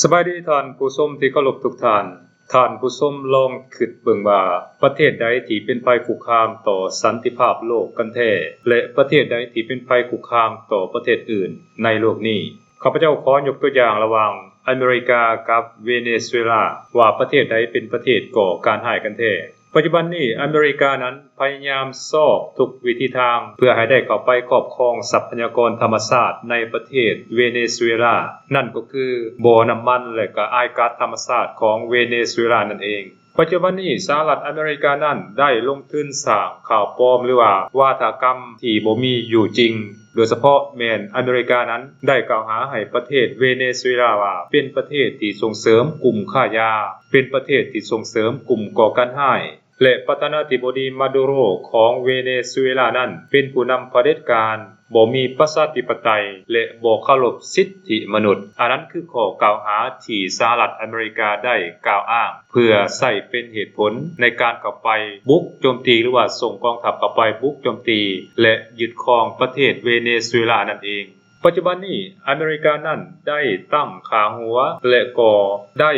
ສະບາຍດີທ່ານຜູ້ຊົມທີ່ເຄົາລົບທຸກທ່ານ. ທ່ານຜູ້ຊົມລອງຄິດເບິ່ງວ່າ ປະເທດໃດທີ່ເປັນໄພຄຸກຄາມຕໍ່ສັນຕິພາບໂລກກັນແທ້ ແລະ ປະເທດໃດທີ່ເປັນໄພຄຸກຄາມຕໍ່ປະເທດອື່ນໃນໂລກນີ້? ຂ້າພະເຈົ້າຂໍຍົກຕົວຢ່າງລະຫວ່າງອາເມລິກາກັບເວເນຊູເອລາ ວ່າປະເທດໃດເປັນປະເທດກໍ່ການຮ້າຍກັນແທ້. ປັດຈຸບັນນີ້ອາເມລິການັ້ນພະຍາຍາມຊອກທຸກວິທີທາງ ເພື່ອໃຫ້ໄດ້ເຂົ້າໄປຄອບຄອງຊັບພະຍາກອນທຳມະຊາດໃນປະເທດເວເນຊູເອລາ, ນັ້ນກໍຄືບໍ່ນ້ຳມັນ ແລະ ກໍອາຍກັດທຳມະຊາດຂອງເວເນຊູເອລານັ້ນເອງ. ປັດຈຸບັນນີ້ສະຫະລັດອາເມລິການັ້ນໄດ້ລົງທຶນສ້າງຂ່າວປອມ ຫຼືວ່າວາທະກຳທີ່ບໍ່ມີຢູ່ຈິງ, ໂດຍສະເພາະແມ່ນອາເມລິການັ້ນໄດ້ກ່າວຫາໃຫ້ປະເທດເວເນຊູເອລາວ່າເປັນປະເທດທີ່ສົ່ງເສີມກຸ່ມຄ້າຢາ, ເປັນປະເທດທີ່ສົ່ງເສີມກຸ່ມກໍ່ການຮ້າຍ ແລະ ປະທານາທິບໍດີມາດູໂຣຂອງເວເນຊູເອລານັ້ນເປັນຜູ້ນຳຜະເດັດການ, ບໍ່ມີປະຊາທິປະໄຕ ແລະ ບໍ່ເຄົາລົບສິດທິມະນຸດ. ອັນນັ້ນຄືຂໍ້ກ່າວຫາທີ່ສະຫະລັດອາເມລິກາໄດ້ກ່າວອ້າງ ເພື່ອໃຊ້ເປັນເຫດຜົນໃນການເຂົ້າໄປບຸກໂຈມຕີ ຫຼືວ່າສົ່ງກອງທັບເຂົ້າໄປບຸກໂຈມຕີ ແລະ ຍຶດຄອງປະເທດເວເນຊູເອລານັ້ນເອງ. ປັດຈຸບັນນີ້ອາເມລິການັ້ນໄດ້ຕັ້ງຂ້າຫົວ ແລະ ກໍໄດ້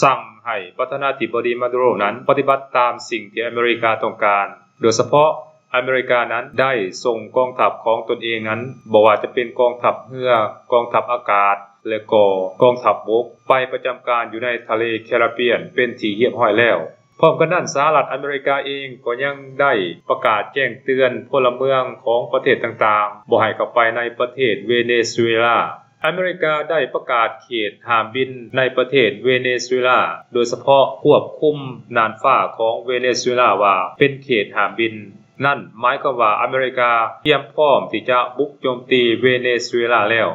ສັ່ງໃຫ້ປະທານາທິບໍດີມາດູໂຣນັ້ນປະຕິບັດຕາມສິ່ງທີ່ອາເມລິກາຕ້ອງການ, ໂດຍສະເພາະອາເມລິການັ້ນໄດ້ສົ່ງກອງທັບຂອງຕົນເອງນັ້ນ ບໍ່ວ່າຈະເປັນກອງທັບເຮືອ, ກອງທັບອາກາດ ແລະ ກໍກອງທັບບົກ ໄປປະຈຳການຢູ່ໃນທະເລແຄຣິບບຽນເປັນທີ່ຮຽບຮ້ອຍແລ້ວ. ພ້ອມກັນນັ້ນ ສະຫະລັດອາເມລິກາເອງກໍຍັງໄດ້ປະກາດແຈ້ງເຕືອນພົນລະເມືອງຂອງປະເທດຕ່າງໆ ບໍ່ໃຫ້ເຂົ້າໄປໃນປະເທດເວເນຊູເອລາ. ອາເມລິກາໄດ້ປະກາດເຂດຫ້າມບິນໃນປະເທດເວເນຊູເອລາ, ໂດຍສະເພາະຄວບຄຸມນ່ານຟ້າຂອງເວເນຊູເອລາວ່າເປັນເຂດຫ້າມບິນ. ນັ້ນໝາຍຄວາມວ່າອາເມລິກາຕຽມພ້ອມທີ່ຈະບຸກໂຈມຕີເວເນຊູເອລາແລ້ວ.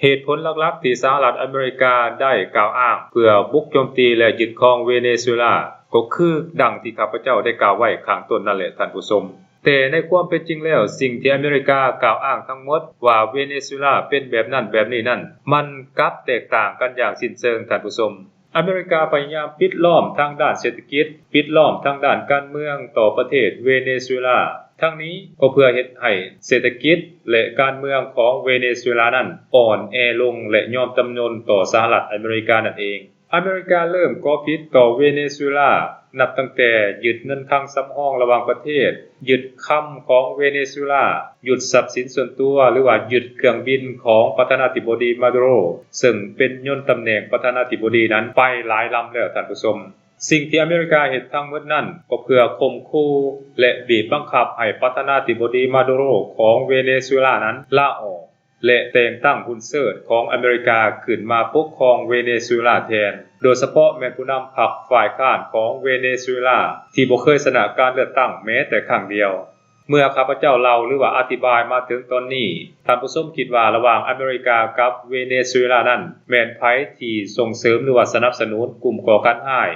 ເຫດຜົນຫຼັກໆທີ່ສະຫະລັດອາເມລິກາໄດ້ກ່າວອ້າງເພື່ອບຸກໂຈມຕີ ແລະ ຍຶດຄອງເວເນຊູເອລາ ກໍຄືດັ່ງທີ່ຂ້າພະເຈົ້າໄດ້ກ່າວໄວ້ຂ້າງຕົ້ນນັ້ນແຫຼະທ່ານຜູ້ຊົມ. ແຕ່ໃນຄວາມເປັນຈິງແລ້ວ ສິ່ງທີ່ອາເມລິກາກ່າວອ້າງທັງໝົດວ່າເວເນຊູເອລາເປັນແບບນັ້ນແບບນີ້ນັ້ນ ມັນກັບແຕກຕ່າງກັນຢ່າງສິ້ນເຊີງທ່ານຜູ້ຊົມ. ອາເມລິກາພະຍາຍາມປິດລ້ອມທາງດ້ານເສດຖະກິດ, ປິດລ້ອມທາງດ້ານການເມືອງຕໍ່ປະເທດເວເນຊູເອລາ. ທັງນີ້ກໍເພື່ອເຮັດໃຫ້ເສດຖະກິດ ແລະ ການເມືອງຂອງເວເນຊູເອລານັ້ນອ່ອນແອລົງ ແລະ ຍອມຈຳນົນຕໍ່ສະຫະລັດອາເມລິການັ້ນເອງ. ອາເມລິກາເລີ່ມກໍ່ຜິດຕໍ່ເວເນຊູເອລາ ນັບຕັ້ງແຕ່ຍຶດເງິນຄັງສຳຮອງລະຫວ່າງປະເທດ, ຍຶດຄຳຂອງເວເນຊູເອລາ, ຍຶດຊັບສິນສ່ວນຕົວ ຫຼືວ່າຍຶດເຄື່ອງບິນຂອງປະທານາທິບໍດີມາດູໂຣ ເຊິ່ງເປັນຍົນຕຳແໜ່ງປະທານາທິບໍດີນັ້ນໄປຫຼາຍລຳແລ້ວທ່ານຜູ້ຊົມ. ສິ່ງທີ່ອາເມລິກາເຮັດທັງໝົດນັ້ນ ກໍເພື່ອຂົ່ມຂູ່ ແລະ ບີບບັງຄັບໃຫ້ປະທານາທິບໍດີມາດູໂຣຂອງເວເນຊູເອລານັ້ນລາອອກ ແລະ ແຕ່ງຕັ້ງຮຸນເຊີດຂອງອາເມລິກາຂຶ້ນມາປົກຄອງເວເນຊູເອລາແທນ, ໂດຍສະເພາະແມ່ນຜູ້ນຳພັກຝ່າຍຄ້ານຂອງເວເນຊູເອລາ ທີ່ບໍ່ເຄີຍຊະນະການເລືອກຕັ້ງແມ້ແຕ່ຄັ້ງດຽວ. ເມື່ອຂ້າພະເຈົ້າເລົ່າ ຫຼືວ່າອະທິບາຍມາເຖິງຕອນນີ້, ທ່ານຜູ້ຊົມຄິດວ່າລະຫວ່າງອາເມລິກາກັບເວເນຊູເອລານັ້ນ ແມ່ນໃຜທີ່ສົ່ງເສີມ ຫຼືວ່າສະໜັບສະໜູນກຸ່ມກໍ່ການຮ້າຍ,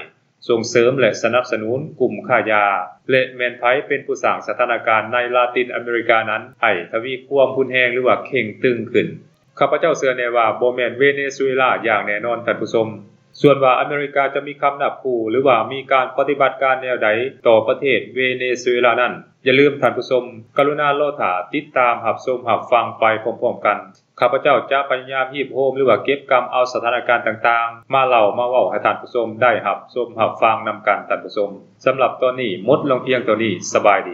ສົ່ງເສີມ ແລະ ສະໜັບສະໜູນກຸ່ມຄ້າຢາ ແລະ ແມ່ນໃຜເປັນຜູ້ສ້າງສະຖານະການໃນລາຕິນອາເມລິການັ້ນໃຫ້ທະວີຄວາມຮຸນແຮງ ຫຼືວ່າເຄັ່ງຕຶງຂຶ້ນ? ຂ້າພະເຈົ້າເຊື່ອແນ່ວ່າບໍ່ແມ່ນເວເນຊູເອລາຢ່າງແນ່ນອນທ່ານຜູ້ຊົມ. ສ່ວນວ່າອາເມລິກາຈະມີຄຳນັບຂູ່ ຫຼືວ່າມີການປະຕິບັດການແນວໃດຕໍ່ປະເທດເວເນຊູເອລານັ້ນ, ຢ່າລືມທ່ານຜູ້ຊົມ ກະລຸນາລໍຖ້າຕິດຕາມຮັບຊົມຮັບຟັງໄປພ້ອມໆກັນ. ຂ້າພະເຈົ້າຈະພະຍາຍາມຮີບໂຮມ ຫຼືວ່າເກັບກຳເອົາສະຖານະການຕ່າງໆ ມາເລົ່າມາເວົ້າໃຫ້ທ່ານຜູ້ຊົມໄດ້ຮັບຊົມຮັບຟັງນຳກັນທ່ານຜູ້ຊົມ. ສຳລັບຕອນນີ້ໝົດລົງພຽງເທົ່ານີ້. ສະບາຍດີ.